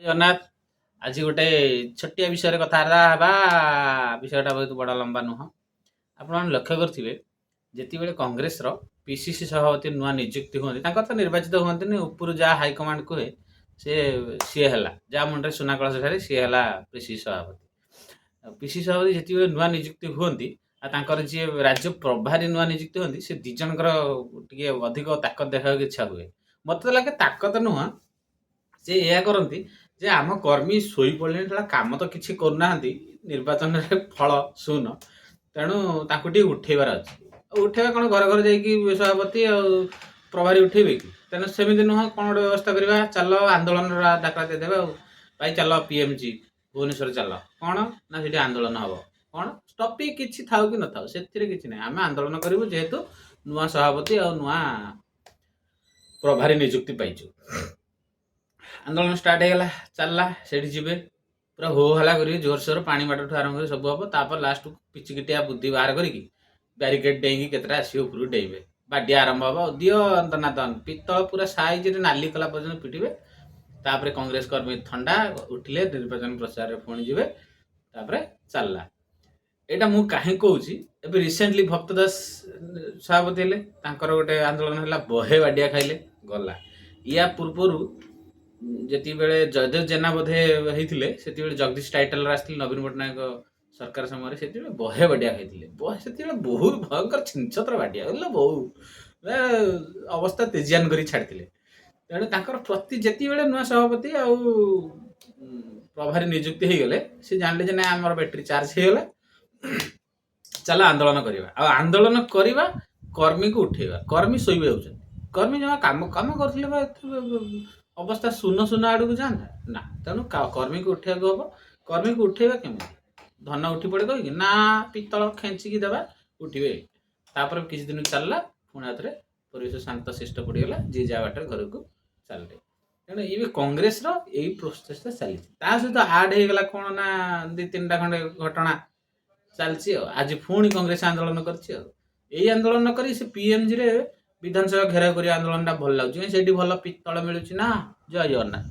ଜଗନ୍ନାଥ। ଆଜି ଗୋଟେ ଛୋଟିଆ ବିଷୟରେ କଥାବାର୍ତ୍ତା ହେବା। ବିଷୟଟା ବହୁତ ବଡ଼ ଲମ୍ବା ନୁହଁ। ଆପଣମାନେ ଲକ୍ଷ୍ୟ କରିଥିବେ, ଯେତେବେଳେ କଂଗ୍ରେସର ପିସିସି ସଭାପତି ନୂଆ ନିଯୁକ୍ତି ହୁଅନ୍ତି, ତାଙ୍କର ତ ନିର୍ବାଚିତ ହୁଅନ୍ତିନି, ଉପରୁ ଯାହା ହାଇକମାଣ୍ଡ କୁହେ ସେ ସିଏ ହେଲା। ଯାହା ମୁଣ୍ଡରେ ସୁନା କଳସ ଠାରି ସିଏ ହେଲା ପିସିସି ସଭାପତି। ପିସିସି ସଭାପତି ଯେତେବେଳେ ନୂଆ ନିଯୁକ୍ତି ହୁଅନ୍ତି ଆଉ ତାଙ୍କର ଯିଏ ରାଜ୍ୟ ପ୍ରଭାରୀ ନୂଆ ନିଯୁକ୍ତି ହୁଅନ୍ତି, ସେ ଦି ଜଣଙ୍କର ଟିକେ ଅଧିକ ତାକତ ଦେଖାଇବାକୁ ଇଚ୍ଛା ହୁଏ। ମତେ ତ ଲାଗେ ତାକତ ନୁହଁ, ସେ ଏହା କରନ୍ତି ଯେ ଆମ କର୍ମୀ ଶୋଇପଡ଼ିଲେଣି, ଶଳା କାମ ତ କିଛି କରୁନାହାନ୍ତି, ନିର୍ବାଚନରେ ଫଳ ଶୂନ, ତେଣୁ ତାଙ୍କୁ ଟିକେ ଉଠେଇବାର ଅଛି। ଆଉ ଉଠେଇବା କ'ଣ, ଘରେ ଘରେ ଯାଇକି ସଭାପତି ଆଉ ପ୍ରଭାରୀ ଉଠେଇବେ କି? ତେଣୁ ସେମିତି ନୁହଁ, କ'ଣ ଗୋଟେ ବ୍ୟବସ୍ଥା କରିବା, ଚାଲ ଆନ୍ଦୋଳନର ଡାକରା ଦେଇଦେବେ ଆଉ ଭାଇ ଚାଲ ପିଏମଜି ଭୁବନେଶ୍ୱର ଚାଲ। କ'ଣ ନା ସେଠି ଆନ୍ଦୋଳନ ହବ। କ'ଣ ଟପିକ୍ କିଛି ଥାଉ କି ନଥାଉ ସେଥିରେ କିଛି ନାହିଁ, ଆମେ ଆନ୍ଦୋଳନ କରିବୁ ଯେହେତୁ ନୂଆ ସଭାପତି ଆଉ ନୂଆ ପ୍ରଭାରୀ ନିଯୁକ୍ତି ପାଇଛୁ। ଆନ୍ଦୋଳନ ଷ୍ଟାର୍ଟ ହେଇଗଲା, ଚାଲିଲା। ସେଠି ଯିବେ, ପୁରା ହୋ ହଲ୍ଲା କରିବେ, ଜୋରସୋର ପାଣି ମାଡ଼ଠୁ ଆରମ୍ଭ କରି ସବୁ ହବ। ତାପରେ ଲାଷ୍ଟକୁ ପିଚିକିଟିଆ ବୁଦ୍ଧି ବାହାର କରିକି ବ୍ୟାରିକେଡ୍ ଡେଇଁକି କେତେଟା ଆସିବେ, ଉପରକୁ ଡେଇଁବେ, ବାଡ଼ିଆ ଆରମ୍ଭ ହବ। ଆଉ ଦିଅ ତନାତନ, ପିତ୍ତଳ ପୁରା ସାଇଜରେ ନାଲି କଲା ପର୍ଯ୍ୟନ୍ତ ପିଟିବେ। ତାପରେ କଂଗ୍ରେସ କର୍ମୀ ଥଣ୍ଡା ଉଠିଲେ ନିର୍ବାଚନ ପ୍ରଚାରରେ ପୁଣି ଯିବେ। ତାପରେ ଚାଲିଲା। ଏଇଟା ମୁଁ କାହିଁ କହୁଛି, ଏବେ ରିସେଣ୍ଟଲି ଭକ୍ତ ଦାସ ସଭାପତି ହେଲେ, ତାଙ୍କର ଗୋଟେ ଆନ୍ଦୋଳନ ହେଲା, ବହେ ବାଡ଼ିଆ ଖାଇଲେ, ଗଲା। ୟା ପୂର୍ବରୁ ଯେତିକିବେଳେ ଜୟଦେବ ଜେନା ବୋଧେ ହେଇଥିଲେ, ସେତିକିବେଳେ ଜଗଦୀଶ ଟାଇଟଲର ଆସିଥିଲେ ନବୀନ ପଟ୍ଟନାୟକ ସରକାର ସମୟରେ, ସେତିକିବେଳେ ବହେ ବାଡ଼ିଆ ଖାଇଥିଲେ ବହେ। ସେତିକିବେଳେ ବହୁତ ଭୟଙ୍କର ଛିନଛତ୍ର ବାଡ଼ିଆ ହେଲା, ବହୁ ଅବସ୍ଥା ତେଜିଆନ କରି ଛାଡ଼ିଥିଲେ। ତେଣୁ ତାଙ୍କର ପ୍ରତି ଯେତିକିବେଳେ ନୂଆ ସଭାପତି ଆଉ ପ୍ରଭାରୀ ନିଯୁକ୍ତି ହେଇଗଲେ, ସେ ଜାଣିଲେ ଯେ ନାଇଁ, ଆମର ବ୍ୟାଟେରୀ ଚାର୍ଜ ହେଇଗଲା, ଚାଲ ଆନ୍ଦୋଳନ କରିବା। ଆଉ ଆନ୍ଦୋଳନ କରିବା, କର୍ମୀକୁ ଉଠେଇବା। କର୍ମୀ ଶୋଇ ଯାଉଛନ୍ତି, କର୍ମୀ ଜମା କାମ କାମ କରୁଥିଲେ ବା ଏତେ ଅବସ୍ଥା ଶୂନ ଶୂନ ଆଡ଼କୁ ଯାଆନ୍ତା ନା। ତେଣୁ କର୍ମୀକୁ ଉଠେଇବାକୁ ହବ। କର୍ମୀକୁ ଉଠେଇବା କେମିତି? ଧନ ଉଠି ପଡ଼େ କହିକି ନା, ପିତ୍ତଳ ଖେଞ୍ଚିକି ଦେବା, ଉଠିବେ। ତାପରେ କିଛି ଦିନ ଚାଲିଲା, ପୁଣି ଆଉଥରେ ପରିବେଶ ଶାନ୍ତ ଶିଷ୍ଟ ପଡ଼ିଗଲା, ଯିଏ ଯାହା ବାଟରେ ଘରକୁ ଚାଲିଲେ। ତେଣୁ ଏବେ କଂଗ୍ରେସର ଏଇ ପ୍ରୋସେସଟା ଚାଲିଛି। ତା ସହିତ ଆଡ୍ ହେଇଗଲା କ'ଣ ନା ଦି ତିନିଟା ଖଣ୍ଡେ ଘଟଣା ଚାଲିଛି। ଆଉ ଆଜି ପୁଣି କଂଗ୍ରେସ ଆନ୍ଦୋଳନ କରିଛି। ଆଉ ଏଇ ଆନ୍ଦୋଳନ କରି ସେ ପିଏମଜିରେ ବିଧାନସଭା ଘେରାଉ କରିବା ଆନ୍ଦୋଳନଟା ଭଲ ଲାଗୁଛି, କାହିଁକି ସେଇଠି ଭଲ ପିତ୍ତଳ ମିଳୁଛି ନା। ଜୟ ଜଗନ୍ନାଥ।